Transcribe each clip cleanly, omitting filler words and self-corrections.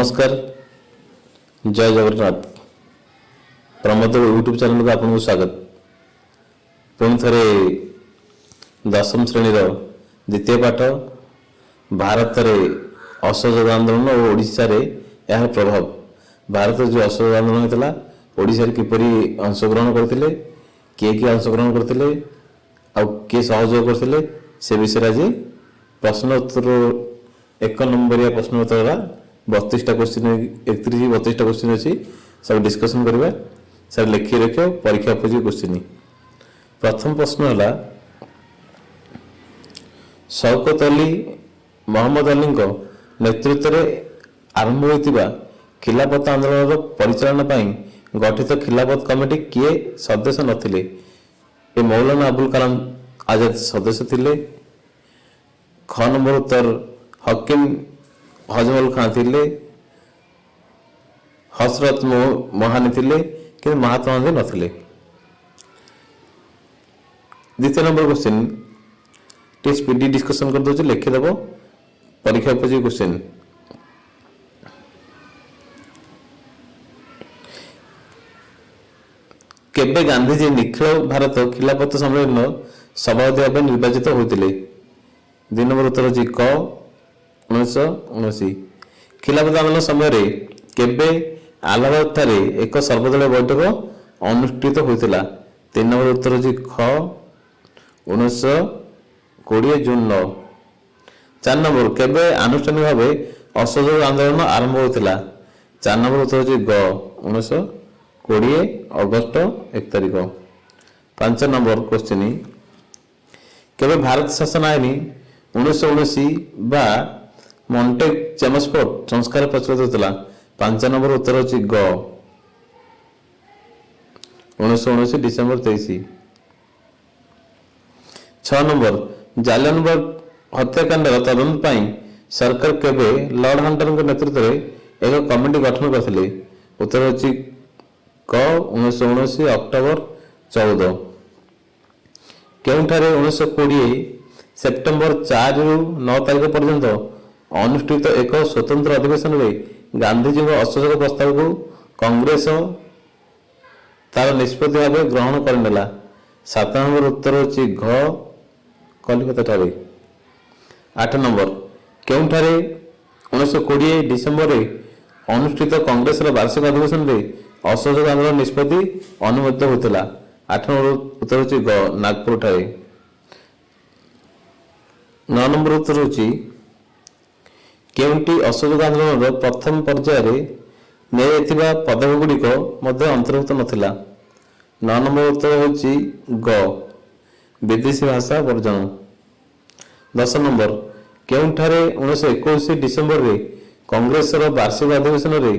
ନମସ୍କାର, ଜୟ ଜଗନ୍ନାଥ। ପ୍ରମୋଦ ୟୁଟ୍ୟୁବ୍ ଚ୍ୟାନେଲକୁ ଆପଣଙ୍କୁ ସ୍ୱାଗତ। ପୁଣି ଥରେ ଦଶମ ଶ୍ରେଣୀର ଦ୍ୱିତୀୟ ପାଠ, ଭାରତରେ ଅସହଯୋଗ ଆନ୍ଦୋଳନ ଓ ଓଡ଼ିଶାରେ ଏହାର ପ୍ରଭାବ। ଭାରତରେ ଯେଉଁ ଅସହଯୋଗ ଆନ୍ଦୋଳନ ହୋଇଥିଲା, ଓଡ଼ିଶାରେ କିପରି ଅଂଶଗ୍ରହଣ କରିଥିଲେ, କିଏ କିଏ ଅଂଶଗ୍ରହଣ କରିଥିଲେ ଆଉ କିଏ ସହଯୋଗ କରିଥିଲେ, ସେ ବିଷୟରେ ଆଜି ପ୍ରଶ୍ନ ଉତ୍ତର। ଏକ ନମ୍ବରିଆ ପ୍ରଶ୍ନ ଉତ୍ତର ହେଲା 32ଟା କୋଶ୍ଚିନ୍, 31 32ଟା କୋଶ୍ଚିନ୍ ଅଛି, ସବୁ ଡିସ୍କସନ୍ କରିବା। ସାର୍, ଲେଖିକି ରଖିବ, ପରୀକ୍ଷା ଉପଯୋଗୀ କୋଶ୍ଚିନ୍। ପ୍ରଥମ ପ୍ରଶ୍ନ ହେଲା, ଶୌକତ ଅଲି, ମହମ୍ମଦ ଅଲିଙ୍କ ନେତୃତ୍ୱରେ ଆରମ୍ଭ ହୋଇଥିବା ଖିଲାଫତ ଆନ୍ଦୋଳନର ପରିଚାଳନା ପାଇଁ ଗଠିତ ଖିଲାଫତ କମିଟି କିଏ ସଦସ୍ୟ ନଥିଲେ? ଏ ମୌଲାନା ଆବୁଲ କାଲାମ ଆଜାଦ ସଦସ୍ୟ ଥିଲେ। ଖ ନମ୍ବର ଉତ୍ତର ହକିମ ହଜମଲ ଖାଁ ଥିଲେ, ହସରତ ମହାନୀ ଥିଲେ, କିନ୍ତୁ ମହାତ୍ମା ଗାନ୍ଧୀ ନଥିଲେ। ଦ୍ୱିତୀୟ ନମ୍ବର କ୍ୱେଶ୍ଚିନ୍, ଟିକେ ସ୍ପିଡି ଡିସ୍କସନ୍ କରିଦେଉଛି, ଲେଖିଦେବ, ପରୀକ୍ଷା ଉପଯୋଗୀ କ୍ୱେଶ୍ଚିନ୍। କେବେ ଗାନ୍ଧିଜୀ ନିଖିଳ ଭାରତ ଖିଲାଫତ ସମ୍ମିଳନୀର ସଭାପତି ଭାବେ ନିର୍ବାଚିତ ହୋଇଥିଲେ? 2 ନମ୍ବର ଉତ୍ତର ହେଉଛି କ, 1919। ଖିଲାଫତ ଆନ୍ଦୋଳନ ସମୟରେ କେବେ ଆହ୍ଲାବାଦ ଠାରେ ଏକ ସର୍ବଦଳୀୟ ବୈଠକ ଅନୁଷ୍ଠିତ ହୋଇଥିଲା? 3 ନମ୍ବର ଉତ୍ତର ହେଉଛି ଖ, 1920 ଜୁନ 9। 4 ନମ୍ବର, କେବେ ଆନୁଷ୍ଠାନିକ ଭାବେ ଅସହଯୋଗ ଆନ୍ଦୋଳନ ଆରମ୍ଭ ହୋଇଥିଲା? 4 ନମ୍ବର ଉତ୍ତର ହେଉଛି ଗ, 1920 ଅଗଷ୍ଟ 1 ତାରିଖ। 5 ନମ୍ବର କ୍ୱେଶ୍ଚିନ୍, କେବେ ଭାରତ ଶାସନ ଆଇନ 1919 ବା ମଣ୍ଟେଗ ଚେମସ୍ଫୋର୍ଡ ସଂସ୍କାର ପ୍ରଚଳିତ ହୋଇଥିଲା? 5 ନମ୍ବର ଉତ୍ତର ହେଉଛି ଗ, 1919 ଡିସେମ୍ବର 23। 6 ନମ୍ବର, ଜାଲିଆନବାଗ ହତ୍ୟାକାଣ୍ଡର ତଦନ୍ତ ପାଇଁ ସରକାର କେବେ ଲର୍ଡ ହଣ୍ଟରଙ୍କ ନେତୃତ୍ୱରେ ଏକ କମିଟି ଗଠନ କରିଥିଲେ? ଉତ୍ତର ହେଉଛି କ, 1919 ଅକ୍ଟୋବର 14। କେଉଁଠାରେ 1920 ସେପ୍ଟେମ୍ବର 4ରୁ 9 ତାରିଖ ପର୍ଯ୍ୟନ୍ତ ଅନୁଷ୍ଠିତ ଏକ ସ୍ୱତନ୍ତ୍ର ଅଧିବେଶନରେ ଗାନ୍ଧିଜୀଙ୍କ ଅସହଯୋଗ ପ୍ରସ୍ତାବକୁ କଂଗ୍ରେସ ତାର ନିଷ୍ପତ୍ତି ଭାବେ ଗ୍ରହଣ କରିନେଲା? 7 ନମ୍ବର ଉତ୍ତର ହେଉଛି ଘ, କଲିକତାଠାରେ। 8 ନମ୍ବର, କେଉଁଠାରେ 1920 ଡିସେମ୍ବରରେ ଅନୁଷ୍ଠିତ କଂଗ୍ରେସର ବାର୍ଷିକ ଅଧିବେଶନରେ ଅସହଯୋଗ ଆନ୍ଦୋଳନ ନିଷ୍ପତ୍ତି ଅନୁମୋଦିତ ହୋଇଥିଲା? 8 ନମ୍ବର ଉତ୍ତର ହେଉଛି ଗ, ନାଗପୁରଠାରେ। 9 ନମ୍ବର ଉତ୍ତର ହେଉଛି, କେଉଁଟି ଅସହଯୋଗ ଆନ୍ଦୋଳନର ପ୍ରଥମ ପର୍ଯ୍ୟାୟରେ ନିଆଯାଇଥିବା ପଦକ୍ଷେପଗୁଡ଼ିକ ମଧ୍ୟ ଅନ୍ତର୍ଭୁକ୍ତ ନଥିଲା? 9 ନମ୍ବର ଉତ୍ତର ହେଉଛି ଗ, ବିଦେଶୀ ଭାଷା ବର୍ଜନ। 10 ନମ୍ବର, କେଉଁଠାରେ 1921 ଡିସେମ୍ବରରେ କଂଗ୍ରେସର ବାର୍ଷିକ ଅଧିବେଶନରେ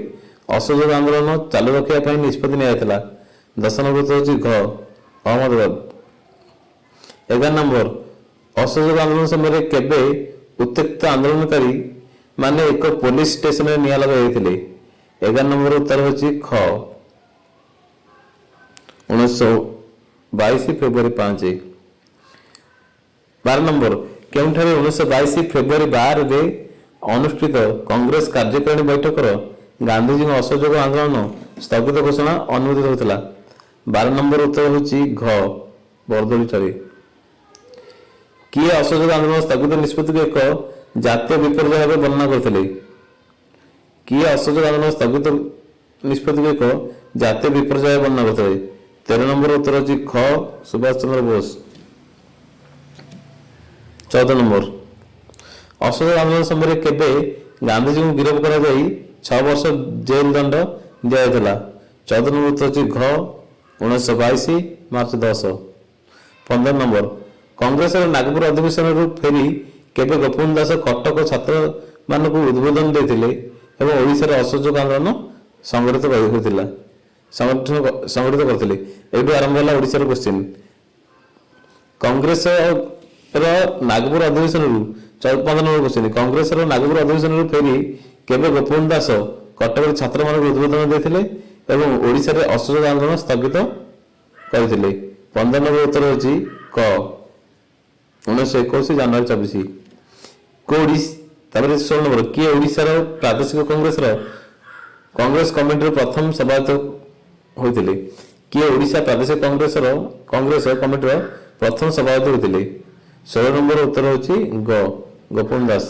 ଅସହଯୋଗ ଆନ୍ଦୋଳନ ଚାଲୁ ରଖିବା ପାଇଁ ନିଷ୍ପତ୍ତି ନିଆଯାଇଥିଲା? 10 ନମ୍ବର ଉତ୍ତର ହେଉଛି ଘ, ଅହମ୍ମଦାବାଦ। 11 ନମ୍ବର, ଅସହଯୋଗ ଆନ୍ଦୋଳନ ସମୟରେ କେବେ ଉତ୍ତ୍ୟକ୍ତ ଆନ୍ଦୋଳନକାରୀ ମାନେ ଏକ ପୋଲିସ ଷ୍ଟେସନରେ ନିଆଁ ଲଗାଇ ଦେଇଥିଲେ? 11 ନମ୍ବର ଉତ୍ତର ହେଉଛି ଖ, 1922 ଫେବୃଆରୀ 5। 12 ନମ୍ବର, କେଉଁଠାରେ 1922 ଫେବୃଆରୀ 12ରେ ଅନୁଷ୍ଠିତ କଂଗ୍ରେସ କାର୍ଯ୍ୟକାରିଣୀ ବୈଠକର ଗାନ୍ଧିଜୀଙ୍କ ଅସହଯୋଗ ଆନ୍ଦୋଳନ ସ୍ଥଗିତ ଘୋଷଣା ଅନୁମୋଦିତ ହୋଇଥିଲା? 12 ନମ୍ବର ଉତ୍ତର ହେଉଛି ଘ, ବର୍ଦୋଳିଠାରେ। କିଏ ଅସହଯୋଗ ଆନ୍ଦୋଳନ ସ୍ଥଗିତ ନିଷ୍ପତ୍ତିକୁ ଏକ ଜାତୀୟ ବିପର୍ଯ୍ୟୟ ଭାବେ ବର୍ଣ୍ଣନା କରିଥିଲେ? କିଏ ଅସହଯୋଗ ଆନ୍ଦୋଳନ ସ୍ଥଗିତ ନିଷ୍ପତ୍ତିକୁ ଏକ ଜାତୀୟ ବିପର୍ଯ୍ୟୟ ବର୍ଣ୍ଣନା କରିଥିଲେ? 13 ନମ୍ବର ଉତ୍ତର ହେଉଛି ଖ, ସୁଭାଷ ଚନ୍ଦ୍ର ବୋଷ। 14 ନମ୍ବର, ଅସହଯୋଗ ଆନ୍ଦୋଳନ ସମୟରେ କେବେ ଗାନ୍ଧିଜୀଙ୍କୁ ଗିରଫ କରାଯାଇ 6 ବର୍ଷ ଜେଲ ଦଣ୍ଡ ଦିଆଯାଇଥିଲା? 14 ନମ୍ବର ଉତ୍ତର ହେଉଛି ଘ, 1922 ମାର୍ଚ୍ଚ 10। 15 ନମ୍ବର, କଂଗ୍ରେସର ନାଗପୁର ଅଧିବେଶନରୁ ଫେରି କେବେ ଗୋପବନ୍ଧୁ ଦାସ କଟକ ଛାତ୍ରମାନଙ୍କୁ ଉଦ୍ବୋଧନ ଦେଇଥିଲେ ଏବଂ ଓଡ଼ିଶାରେ ଅସହଯୋଗ ଆନ୍ଦୋଳନ ସଂଗଠିତ ହୋଇଥିଲା, ସଂଗଠିତ କରିଥିଲେ? ଏଇଠୁ ଆରମ୍ଭ ହେଲା ଓଡ଼ିଶାର କ୍ୱେଶ୍ଚିନ୍। କଂଗ୍ରେସର ନାଗପୁର ଅଧିବେଶନରୁ, 15 ନମ୍ବର କ୍ୱେଶ୍ଚିନ୍, କଂଗ୍ରେସର ନାଗପୁର ଅଧିବେଶନରୁ ଫେରି କେବେ ଗୋପବନ୍ଧୁ ଦାସ କଟକରେ ଛାତ୍ରମାନଙ୍କୁ ଉଦ୍ବୋଧନ ଦେଇଥିଲେ ଏବଂ ଓଡ଼ିଶାରେ ଅସହଯୋଗ ଆନ୍ଦୋଳନ ସ୍ଥଗିତ କରିଥିଲେ? 15 ନମ୍ବର ଉତ୍ତର ହେଉଛି କ, 1921 ଜାନୁଆରୀ 24। ତାପରେ 16 ନମ୍ବର, କିଏ ଓଡ଼ିଶାର ପ୍ରାଦେଶିକ କଂଗ୍ରେସର କଂଗ୍ରେସ କମିଟିର ପ୍ରଥମ ସଭାପତି ହୋଇଥିଲେ? କିଏ ଓଡ଼ିଶା ପ୍ରାଦେଶିକ କଂଗ୍ରେସର କଂଗ୍ରେସ କମିଟିର ପ୍ରଥମ ସଭାପତି ହୋଇଥିଲେ? 16 ନମ୍ବର ଉତ୍ତର ହେଉଛି ଗ, ଗୋପବନ୍ଧୁ ଦାସ।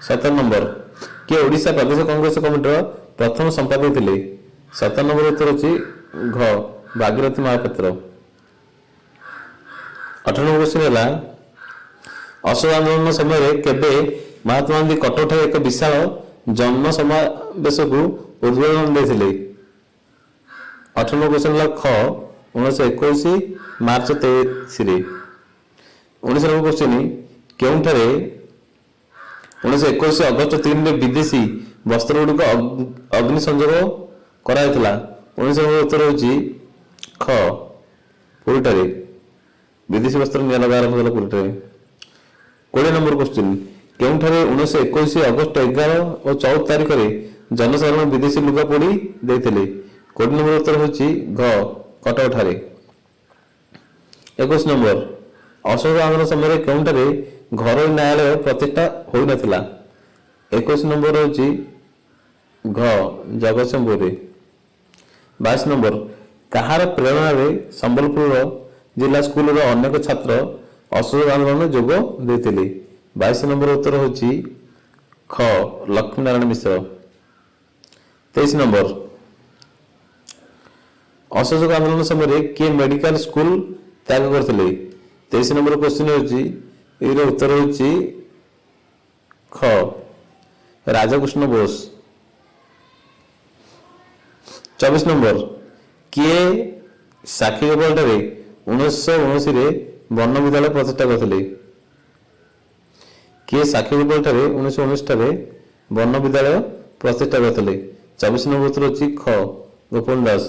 17 ନମ୍ବର, କିଏ ଓଡ଼ିଶା ପ୍ରାଦେଶିକ କଂଗ୍ରେସ କମିଟିର ପ୍ରଥମ ସମ୍ପାଦକ ଥିଲେ? 17 ନମ୍ବର ଉତ୍ତର ହେଉଛି ଘ, ଭାଗୀରଥି ମହାପାତ୍ର। 18 ନମ୍ବର କ୍ୱେଶ୍ଚିନ୍ ହେଲା, ଅସହଯୋଗ ଆନ୍ଦୋଳନ ସମୟରେ କେବେ ମହାତ୍ମା ଗାନ୍ଧୀ କଟକଠାରେ ଏକ ବିଶାଳ ଜନସମାବେଶକୁ ଉଦ୍ବୋଧନ ଦେଇଥିଲେ? 18 ନମ୍ବର କ୍ୱେଶ୍ଚିନ୍ ହେଲା ଖ, 1921 ମାର୍ଚ୍ଚ 23ରେ। 19 ନମ୍ବର କ୍ୱେଶ୍ଚିନ୍, କେଉଁଠାରେ 1921 ଅଗଷ୍ଟ 3ରେ ବିଦେଶୀ ବସ୍ତ୍ରଗୁଡ଼ିକ ଅଗ୍ନି ସଂଯୋଗ କରାଯାଇଥିଲା? 19 ନମ୍ବର ଉତ୍ତର ହେଉଛି ଖ, ପୁରୀଠାରେ ବିଦେଶୀ ବସ୍ତ୍ର ନିଆଁ ଲଗା ଆରମ୍ଭ ହେଲା ପୁରୀଠାରେ। 20 ନମ୍ବର କ୍ୱେଶ୍ଚିନ୍, କେଉଁଠାରେ 1921 ଅଗଷ୍ଟ 11 ଓ 14 ତାରିଖରେ ଜନସାଧାରଣ ବିଦେଶୀ ଲୁଗା ପୋଡ଼ି ଦେଇଥିଲେ? 20 ନମ୍ବର ଉତ୍ତର ହେଉଛି ଘ, କଟକଠାରେ। 21 ନମ୍ବର, ଅସହଯୋଗ ଆନ୍ଦୋଳନ ସମୟରେ କେଉଁଠାରେ ଘରୋଇ ନ୍ୟାୟାଳୟ ପ୍ରତିଷ୍ଠା ହୋଇନଥିଲା? 21 ନମ୍ବର ହେଉଛି ଘ, ଜଗତସିଂହପୁରରେ। 22 ନମ୍ବର, କାହାର ପ୍ରେରଣାରେ ସମ୍ବଲପୁରର ଜିଲ୍ଲା ସ୍କୁଲର ଅନେକ ଛାତ୍ର ଅସହଯୋଗ ଆନ୍ଦୋଳନରେ ଯୋଗ ଦେଇଥିଲେ? 22 ନମ୍ବର ଉତ୍ତର ହେଉଛି ଖ, ଲକ୍ଷ୍ମୀନାରାୟଣ ମିଶ୍ର। 23 ନମ୍ବର, ଅସହଯୋଗ ଆନ୍ଦୋଳନ ସମୟରେ କିଏ ମେଡିକାଲ ସ୍କୁଲ ତ୍ୟାଗ କରିଥିଲେ? 23 ନମ୍ବର କ୍ୱେଶ୍ଚିନ୍ ହେଉଛି, ଏର ଉତ୍ତର ହେଉଛି ଖ, ରାଧାକୃଷ୍ଣ ବୋଷ। 24 ନମ୍ବର, କିଏ ସାକ୍ଷୀଗୋପାଳଠାରେ 1919ରେ ବର୍ଣ୍ଣ ବିଦ୍ୟାଳୟ ପ୍ରତିଷ୍ଠା କରିଥିଲେ? କିଏ ସାକ୍ଷୀଗୋପାଳଠାରେ 1919ଠାରେ ବର୍ଣ୍ଣ ବିଦ୍ୟାଳୟ ପ୍ରତିଷ୍ଠା କରିଥିଲେ? 24 ନମ୍ବର ଉତ୍ତର ହେଉଛି ଖ, ଗୋପବନ୍ଧୁ ଦାସ।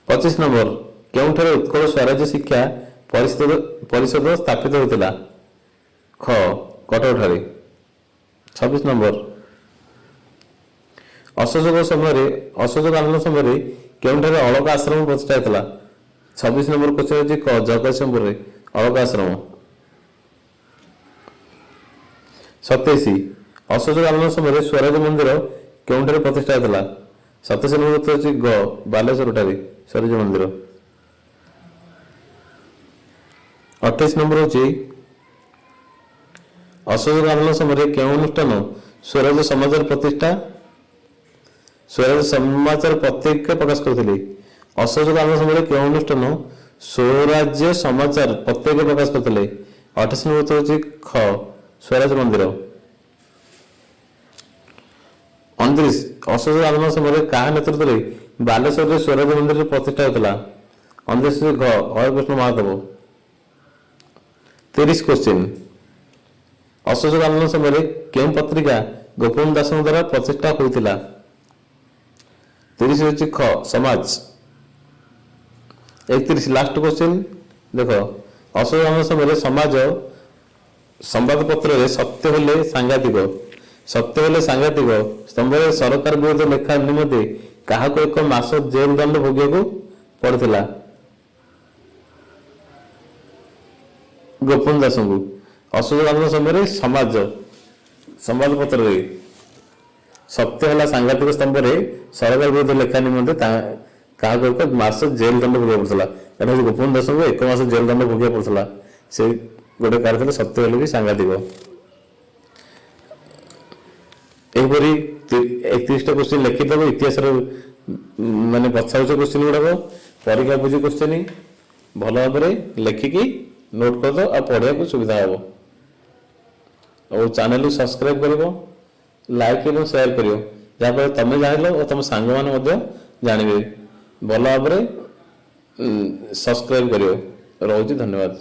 25 ନମ୍ବର, କେଉଁଠାରେ ଉତ୍କଳ ସ୍ୱରାଜ୍ୟ ଶିକ୍ଷା ପରିଷଦ ସ୍ଥାପିତ ହୋଇଥିଲା? ଖ, କଟକଠାରେ। 26 ନମ୍ବର, ଅସହଯୋଗ ସମୟରେ ଅସହଯୋଗ ଆନ୍ଦୋଳନ ସମୟରେ କେଉଁଠାରେ ଅଳକ ଆଶ୍ରମ ପ୍ରତିଷ୍ଠା ହୋଇଥିଲା? 26 ନମ୍ବର କ୍ୱେଶ୍ଚନ ହେଉଛି କ, ଜଗତସିଂହପୁରରେ ଅଳକ ଆଶ୍ରମ। 27, ଅସହଯୋଗ ଆନ୍ଦୋଳନ ସମୟରେ ସ୍ୱରାଜ ମନ୍ଦିର କେଉଁଠାରେ ପ୍ରତିଷ୍ଠା ହୋଇଥିଲା? 27 ନମ୍ବର ଉତ୍ତର ହେଉଛି ଗ, ବାଲେଶ୍ୱରଠାରେ ସ୍ୱରାଜ ମନ୍ଦିର। 28 ନମ୍ବର ହେଉଛି, ଅସହଯୋଗ ଆନ୍ଦୋଳନ ସମୟରେ କେଉଁ ଅନୁଷ୍ଠାନ ସ୍ୱରାଜ ସମାଚାର ପ୍ରତିଷ୍ଠା ସ୍ୱରାଜ ସମାଚାର ପତ୍ରିକା ପ୍ରକାଶ କରିଥିଲେ? ଅସହଯୋଗ ଆନ୍ଦୋଳନ ସମୟରେ କେଉଁ ଅନୁଷ୍ଠାନ ସ୍ୱରାଜ୍ୟ ସମାଚାର ପତ୍ରିକା ପ୍ରକାଶ କରିଥିଲେ? 28 ନମ୍ବର ଉତ୍ତର ହେଉଛି ଖ, ସ୍ୱରାଜ ମନ୍ଦିର। 29, ଅସହଯୋଗ ଆନ୍ଦୋଳନ ସମୟରେ କାହା ନେତୃତ୍ୱରେ ବାଲେଶ୍ୱରରେ ସ୍ୱରାଜ ମନ୍ଦିର ପ୍ରତିଷ୍ଠା ହୋଇଥିଲା? 29 ଘ, ହରେକୃଷ୍ଣ ମହାଦେବ। 30 କ୍ୱେଶ୍ଚିନ୍, ଅସହଯୋଗ ଆନ୍ଦୋଳନ ସମୟରେ କେଉଁ ପତ୍ରିକା ଗୋପବନ୍ଧୁ ଦାସଙ୍କ ଦ୍ୱାରା ପ୍ରତିଷ୍ଠା ହୋଇଥିଲା? 30 ହେଉଛି ଖ, ସମାଜ। 31 ଲାଷ୍ଟ କ୍ୱେଶ୍ଚିନ୍ ଦେଖ, ଅସହଯୋଗ ଆନ୍ଦୋଳନ ସମୟରେ ସମାଜ ସମ୍ବାଦପତ୍ରରେ ସତ୍ୟ ହେଲେ ସାଂଘାତିକ, ସତ୍ୟ ହେଲେ ସାଂଘାତିକ ସ୍ତମ୍ଭରେ ସରକାର ବିରୋଧ ଲେଖା ନିମନ୍ତେ କାହାକୁ ଏକ ମାସ ଜେଲ ଦଣ୍ଡ ଭୋଗିବାକୁ ପଡ଼ିଥିଲା? ଗୋପବନ୍ଧୁ ଦାସଙ୍କୁ। ଅସହଯୋଗ ଆନ୍ଦୋଳନ ସମୟରେ ସମାଜ ସମ୍ବାଦପତ୍ରରେ ସତ୍ୟ ହେଲା ସାଂଘାତିକ ସ୍ତମ୍ଭରେ ସରକାର ବିରୋଧ ଲେଖା ନିମନ୍ତେ କାହାକୁ ଏକ ମାସ ଜେଲ ଦଣ୍ଡ ଭୋଗିବାକୁ ପଡୁଥିଲା? ଏଟା ହେଉଛି ଗୋପବନ୍ଧୁ ଦାସଙ୍କୁ ଏକ ମାସ ଜେଲ ଦଣ୍ଡ ଭୋଗିବାକୁ ପଡୁଥିଲା। ସେ ଗୋଟେ କାର୍ଯ୍ୟ ଥିଲା ସତ୍ୟ ହେଲେ ବି ସାଂଘାତିକ। ଏହିପରି 31ଟା କ୍ୱେଶ୍ଚିନ୍ ଲେଖିଦେବ। ଇତିହାସର ମାନେ ବଛା ବଛା କ୍ୱେଶ୍ଚିନ୍ ଗୁଡ଼ାକ ପରୀକ୍ଷା ବୁଝି କ୍ୱେଶ୍ଚିନ୍ ଭଲ ଭାବରେ ଲେଖିକି ନୋଟ୍ କରିଦେବ, ଆଉ ପଢ଼ିବାକୁ ସୁବିଧା ହେବ। ଆଉ ଚ୍ୟାନେଲକୁ ସବସ୍କ୍ରାଇବ୍ କରିବ, ଲାଇକ୍ ଏବଂ ସେୟାର କରିବ, ଯାହାଫଳରେ ତମେ ଜାଣିଲ ଓ ତମ ସାଙ୍ଗମାନେ ମଧ୍ୟ ଜାଣିବେ। ଭଲ ଭାବରେ ସବସ୍କ୍ରାଇବ୍ କରିବ। ରହୁଛି, ଧନ୍ୟବାଦ।